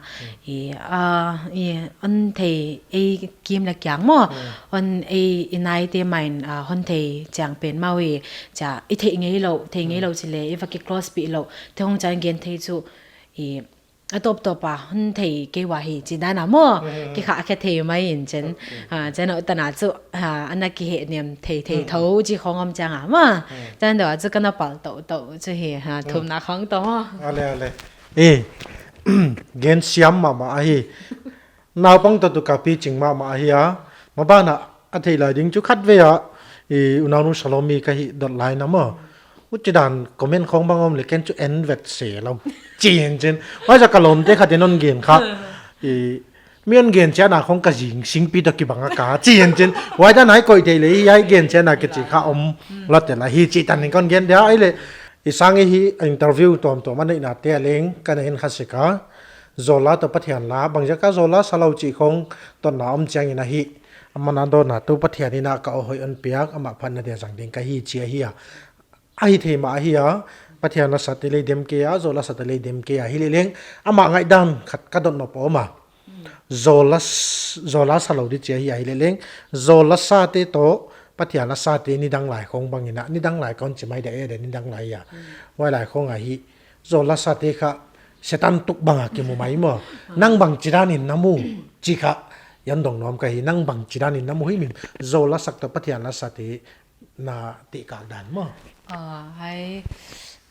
I, ah, i hon thei ei kim le kiang maw. Hon ei i nai te main, ah, hon thei chiang pen mau i cha i theih ngei lou, theih ngei lou chi le i va ki close pih lou. Te hong chan gen thei chu i a tawp tawp a, hon thei kei ua hi, chi dan a maw, ki kha khe thei mai in chin. Ah, chin uh tan a chu, ah, ana ki heh niam thei thei thou, chi khong om chiang a maw. Chin deuh a chu ka na pal tou tou, chu hi, ah, thumna khong tou maw. Ale, ale. Eh, gen siam mahmah ahi. Naupang toh tu ka pi ching mahmah ahi a. Maban a, a theih lai ding chu khat vei a, i, unaunu Salomi ka hih dot lai na maw. Huchi dan comment khong bang om le ken chu en vet se lou. Chi in chin. Huai ziak a ka lawmte khat in hon gen kha. I, mi hon gen chiang a khong ka zing singpi toh kibang a ka. Chi in chin. Huai dan a i koih thei le, hiai gen chiang a kichi kha om lou te la hi chi tan in kon gen dia ai le. I sang i hi interview tuamtuam a neihna te a leng ka na en kha sek a. Zawl la toh Pathian la, bang ziak a zawl la sa lou chih khong dotna om chiang in ahi. Aman a dotna tu Pathian in a ka hoih hon piak, amah phatna dia zang ding ka hi chi ahi a. Ahi thei mah ahi a, Pathian la sa te lei dem kei a, zawl la sa te lei dem kei a, hi le leng, amah ngaihdan khat ka dot nop om a. Zawl la s-, zawl la sa lou di chi ahi a, hi le leng, zawl la sa te toh, Pathian la sa te nidang lai khong bang in a, nidang lai kon chi mai dia e dia nidang lai a. Huai lai khong ahi, zawl la sa te kha, Setan tuk bang a kimu mai maw. Nang bang chi dan in na mu, chi kha, i hon dong nuam ka hi, nang bang chi dan in na mu hi min, zawl la sak toh Pathian la sa te, na tehkak dan maw. Ah, hai,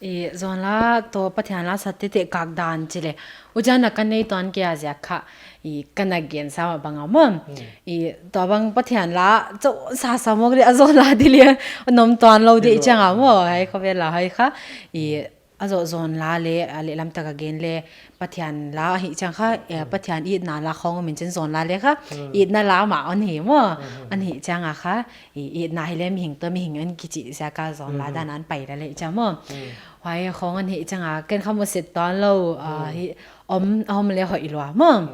i, zawl la toh Pathian la sa te tehkak dan chi le. Huchidan a ka nei tuan kei a ziak kha, i, ka na gen sa mah bang a maw. I, tua bang Pathian la, chauh sa sa mawk le, a zawl la di le, a nom tuan lou di i chang a maw. Hai, khovel a hai kha, i, a zaw zawl la le, a le lam tak a gen le, Pathian la hi chiang kha, eh, Pathian itna la khong min chen zon la le kha, itna la mah hon hi maw, hon hi chiang a kha, i, itna hi le mihing toh mihing hon kichi sia kha zon la dan hon pai la le chiang maw. Huai khong hon hi chiang a, ken kha mu set tuan lou, ah, hi om, om le hoih lua maw.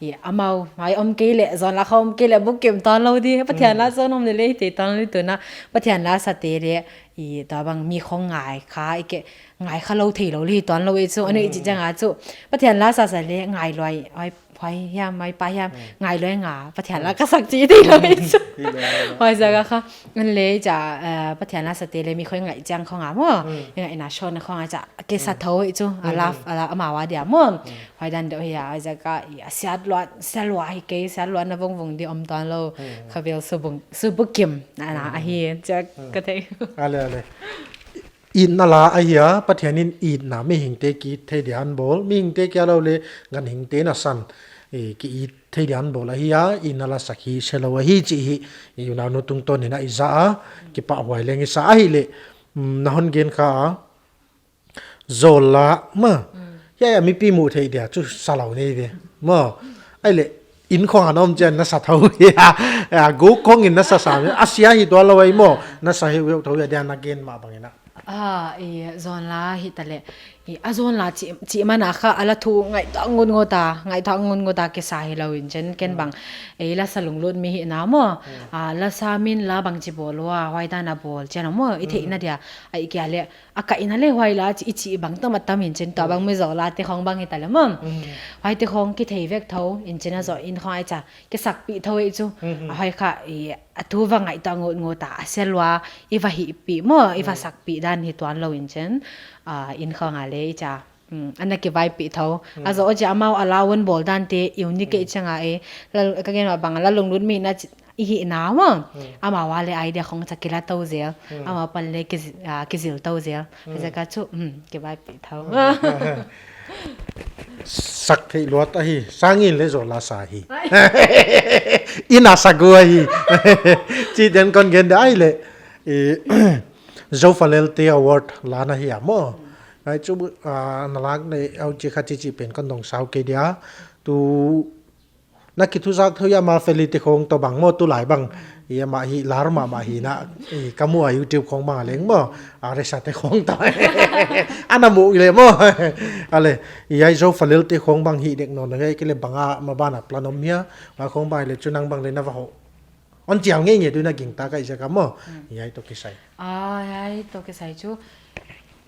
I, amau, huai om kei le, zon la khong om kei le bukim tuan lou di, Pathian la zon om le le te tuan lou tu na, Pathian la sa te le, i, tuabang mi khong ngai kha, i ke, ngai kha lou thei lou le tuan lou i chu, anu i chi chiang a chu, Pathian la sa sa le ngai lua, huai, huai hiam, huai pa hiam, ngai lua nga, Pathian la ka sak chi thei lou i chu. Huai ziak a kha, hon le cha, eh, Pathian la sa te le mi khoi ngai chiang khong a maw, ngai na shon khong a cha, ke sa thou i chu, a la, a la, amau a dia maw. Huai dan deuh hi a, huai ziak a, i, a siat lua, siat lua hi kei, siat lua na vong vong di om tuan lou, kha vel su bung, su bukim, na, na, a hi, cha, ka thei. Ale, ale. Itna la ahi a, Pathian in itna mihing te ki it thei dia hon bawl, mihing te kia lou le ganhing te na san, eh, ki it thei dia hon bawl ahi a, itna la sak hi se lou ahi chi hi, i unau nu tungtawn in a i za a, kipahhuai leng i sa ahi le, mm, na hon gen kha a, zol la, maw, hiai a mipi mu thei dia, chu sa lou nei ve, maw, ai le, in khong hon om chiang na sa thou hia, a, guk khong in na sa sa, a sia hi tuan lou ai maw, na sa hi ueu thou hia dia na gen mah bang in a. Ah, i zon la hi ta le, i a zon la chi, chi man a kha, a la thu ngaihtuah ngut ngut a, ngaihtuah ngut ngut a ke sa hi lou in chen ken bang, ei la sa lunglut mi hi na maw, a, la sa min la bang chi bawl ua, huai dan a bawl chiang a maw, i theihna dia, ai kia le, a ka in a le huai la chi, i chi bang tam a tam in chen tuabang mi zon la te khong bang hi ta le maw. Huai te khong ki thei vek thou, in chen a zon in khong ai cha, ke sak pi thou ei chu, a huai kha, i, a thu va ngaihtuah ngut ngut a, a siat lua, i va hih pi maw, i va sak pi dan hi tuan lou in chen, a, in khong a le i cha, mm, ana ki vai pi thou. A zon chi amau a la hon bawl dan te, unique chiang a e, la, ka gen mah bang la lunglut mi na chi, i hi na maw. Amau a le idea khong cha ki la tou zel, amau pan le ki zi-, a, ki zil tou zel. Huai ziak a chu, mm, ki vai pi thou. Sak thei luat ahi, sang in le zon la sa hi. Ina sa gu ahi. Chi den kon gen de ai le. I, Zofalel te award la na hi a maw. Ai chu, ah, na lak nei au chi kha chi chi pen kon dong sau kei dia. Tu na ki thuzak thou hia ma feli te khong toh bang maw tu lai bang. I amah hi lar mahmah hi na, i ka mu a YouTube khong bang a leng maw. A resa te khong ta. Ana mu le maw. Ale, i ai Zofalel te khong bang hi dek non, hei ke le bang a ma ban a plan om hia. Ma khong bang le chu nang bang le na va ho. Hon chial ngeingei tu na gingta ka i ziak a maw. I ai toh kisai. A, i ai toh kisai chu.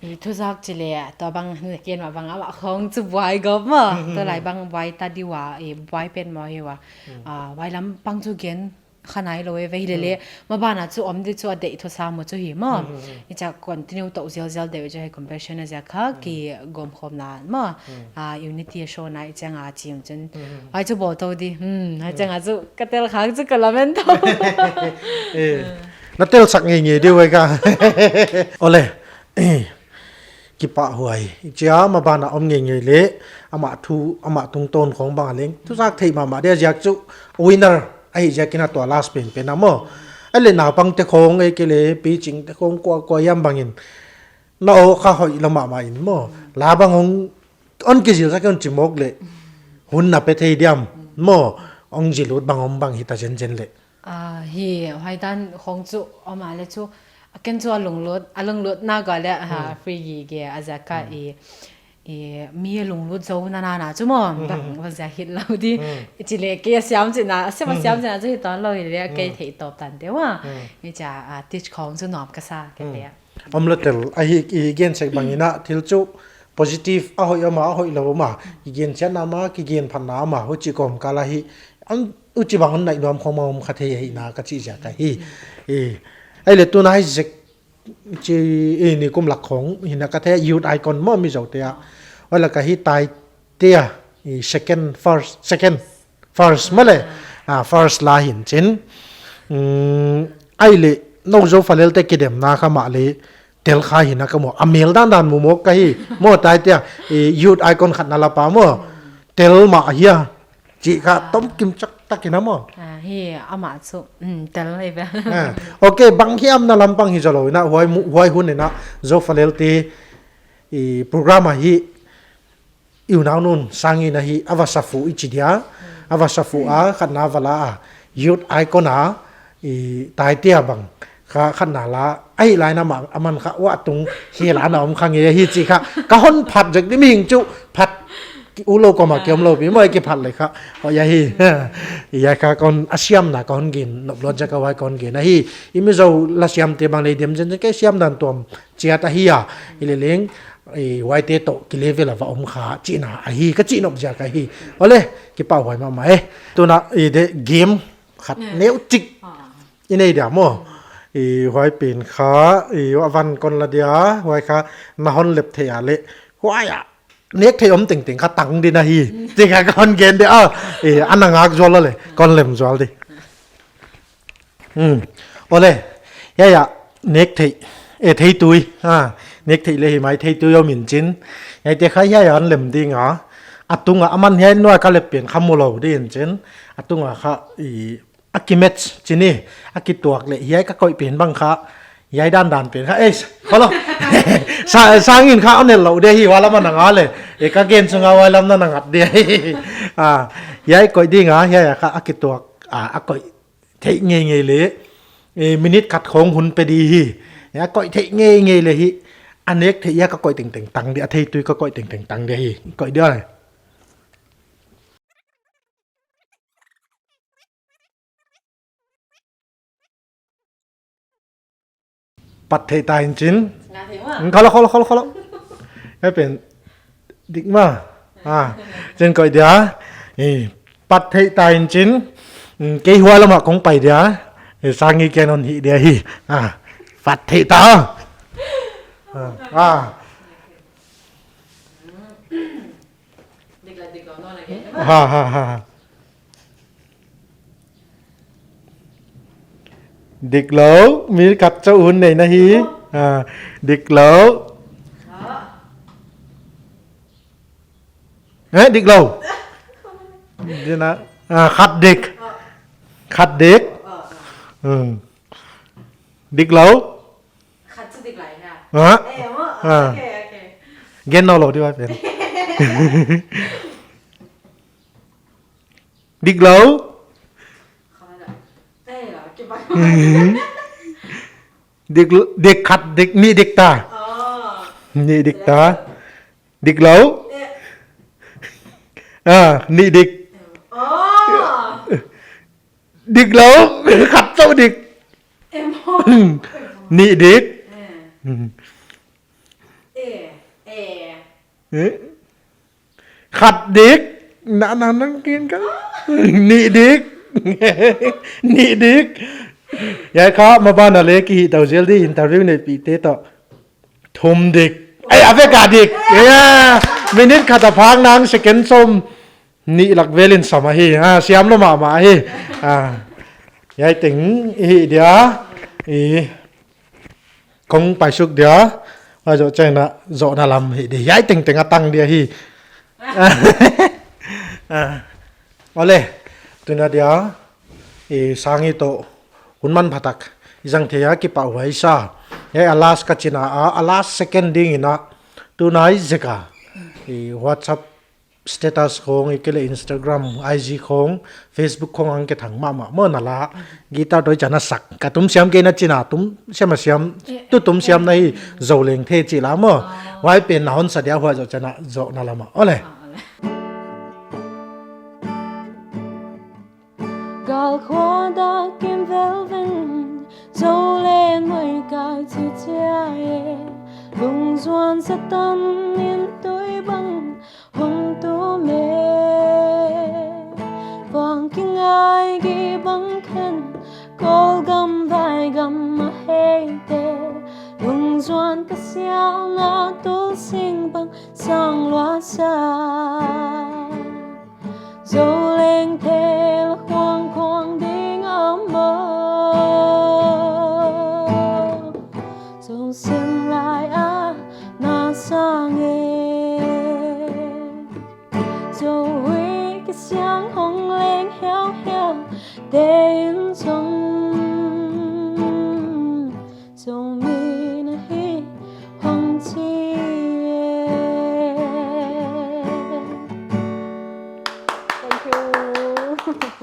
I thuzak chi le, tuabang, ken mah bang amah khong chu buai gawp maw. Tu lai bang buai ta di ua, i buai pen maw hi ua. A, buai lam pang chu gen kha nai lou e ve hi le le. Ma ban a chu om di chu a deih thusa maw chu hi maw. I cha continue tou zel zel deuh chu hei compassion a ziak kha ki gom khawm na maw. A, unity a show na i chiang a chi um chun. Ai chu bawl tou di. Hmm, ai chiang a chu ka tel khak chu ka lamen tou. Eh, na tel sak ngeingei di wai ka. Ole. Kipahhuai. Chia ma ban a om ngeingei le. Amah thu, amah tungtawn khong bang a leng. Thuzak thei mahmah dia ziak chu winner. Ahi ziak in a tua last pen pen a maw. Ai le naupang te khong ei ke le, piching te khong kua kua hiam bang in. Na o kha hoih la mahmah in maw. La bang hong, hon kizil sak hon chi mawk le. Hun na pe thei diam. Maw, hong zil ut bang om bang hi ta zen zen le. A, hi, huai dan khong chu, om a le chu, a ken chu a lunglut, a lunglut na ka le, ha, free gi ge, a ziak a i, i, mi a lunglut zou na na na chu maw, bang, bang ziak hit lou di, i chi le, ke a siam chi na, a siam a siam chi na chu hi tuan lou hi le, ke thei tawp tan te wa, i cha, a, teach khong chu nuam ka sa, ke te. Om le tel, a hi, i gen sek bang in a, thil chu, positive, a hoih om a, a hoih lou om a, i gen chiat na ma, ki gen phat na ma, huchi kawm ka la hi, am, huchi bang hon naih nuam khong ma om kha thei hi na ka chi ziak a hi. E, ai le tu na hi zek chi, e, ni kum lak khong, hi na ka thei youth icon maw Mizo te a. Wala ka hi tai te a, e, second, first, second, first maw le, a, first la hin chin. Mm, ai le, nou Zofalel te kidem na kha mah le, tel kha hi na ka maw, a mel dan dan mu mawk ka hi, maw tai te a, e, youth icon khat na la pa maw, tel mah hi a, chi kha tom kim chak tak in a maw. A, hi amah chu, mm, tel hi ve. A, ok, bang hiam na lampang hi zalou in a, huai mu, huai hun in a, Zofalel te, e, program a hi, i unau nun Sang in ahi, a va sa fu i chi dia, a va sa fu a, khatna va la a, youth icon a, i tai tia bang, kha khatna la, ahi lai na ma, aman kha wa tung, hi la na om kha nge hi chi kha, ka hon phat zek di ming chu, phat, ki u lo ko ma ki om lo pi mo ki phat le kha, o ya hi, ya kha kon a siam na kon gin, nop lo zek a wai kon gin, ahi, i mi zo la siam te bang le dem zen zen ke siam dan tuam, chiat ahi a, i le leng, i huaite toh ki level a va om kha, chihna ahi, ka chih nop ziak ahi. Ole, kipahhuai mahmah e. Tuna, i de game khat neu chik. I nei dia maw. I huai pen kha, i wa van kon la dia, huai kha, na hon lep thei a le. Huai a, nek thei om tengteng kha tang di na hi. Ti kha kon gen dia, a. I, ana ngak zual le, kon lem zual di. Hmm. Ole, ya ya, nek thei, e thei tui, ha, nek thei le hi mai thei tui om in chin. Ya te kha ya ya an lem ding a. A tung a, aman hiai nua ka lep pen kha mu lo di in chin. A tung a kha, i, a ki match chini, a ki tuak le, hiai ka koih pen bang kha, hiai dan dan pen kha, eh, hello. Sa, Sang in kha on el lo de hi, wa lam na nga le, e ka gen sunga wa lam na na ngat de hi. Ah, hiai koih ding a, hiai kha, a ki tuak, a, a koih. Thei ngei ngei le, eh, minute khat khong hun pe di hi. Ya koih thei ngei ngei le hi. A nek thei ya ka koih tengteng tang di, a thei tui ka koih tengteng tang di hi. Koih di ai. Pat thei ta in chin. Nga thei ma. Khalo, khalo, khalo, khalo. Hiai pen. Dik ma. Ah, chin koih dia. Eh, pat thei ta in chin. Mm, kei hua lama kong pai dia. Eh, Sang in ken on hi dia hi. Ah, pat thei ta. Ah, ah. Dik la, dik la, no, na ke. Ha, ha, ha, ha. Dik lou, mi khat chauh hun nei na hi. Ah, dik lou. Eh, dik lou. Dia na, ah, khat dik. Khat dik. Hmm. Dik lou. Khat chu dik lai ha. Ha? Eh, mo. Ah. Okay, okay. Gen no lo di wa pen. Dik lou. Khat la. Eh, la, ke ba. Mhm. Dik l-, dik khat, dik, nih dik ta. Oh. Nih dik ta. Dik lou. Eh. Ah, nih dik. Oh. Dik lou, khat chauh dik. Em ho. Nih dik. Eh. Hmm. Eh, eh. Eh? Khat dik. Na, na, nang kin ka. Nih dik. Nih dik. Hiai kha maban a le ki hi tau zel di interview neipihte toh. Thum dik. Ai, a vek a dik. Yeah. Minute khat a phak nang second sawm nih lak vel in sam ahi. Ah, siam lou mahmah ahi. Ah. Hiai teng hi dia. I kong pai suk dia. Huai zoh chiang a zohna lam hi dia. Hiai tengteng a tang dia hi. Ah. Ole. Tuna dia. I Sang in toh hun manphatak i zang thei a kipahhuai sa. Hiai a last ka chihna a, a last second ding in a, tunai zek a i WhatsApp status khong, i kile Instagram, I G khong, Facebook khong a hong kithang mahmah maw na la. Guitar toh i chan a sak. Ka tum siam kei na chihna, tum siam a siam, tu tum siam na hi, zou leng thei chih la maw. Huai pen na hon sa dia huai zoh chiang a zohna lam a. Ole. Gal khua dak in vel veng, Zouleng moi kai chi chia e. Lungzuan Satan in tui bang hong tum e. Vang kingai gih bang khen, Kawlgam vaigam a heite. Lungzuan ka siang a tul sing bang sang lua sa. Zouleng thel khuang khuang ding a maw. Zong sin lai a na sang e. Zohui kisiang hong leng hiau hiau te in zong. Zomi na hi hong chi e.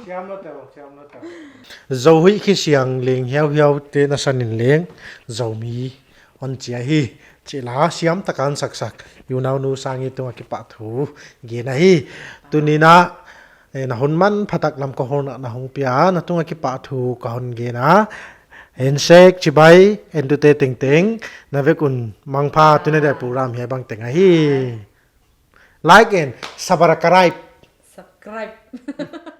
Siam lo teu, siam lo teu. Zohui khi siang leng hiauhiau te na san in leng Zomi hon chi ahi. Chih la siam taka hon saksak i unaunu Sangi tungah kipahthu gen ahi. Tuni'n a, eh, na hun manphatak lam ka hon na hong pia, na tungah kipahthu ka hon gen a. Hensek chibai, entute tengteng, na vek un mangpha. Tuni a program hiai bang teng ahi. Like and subscribe. Subscribe.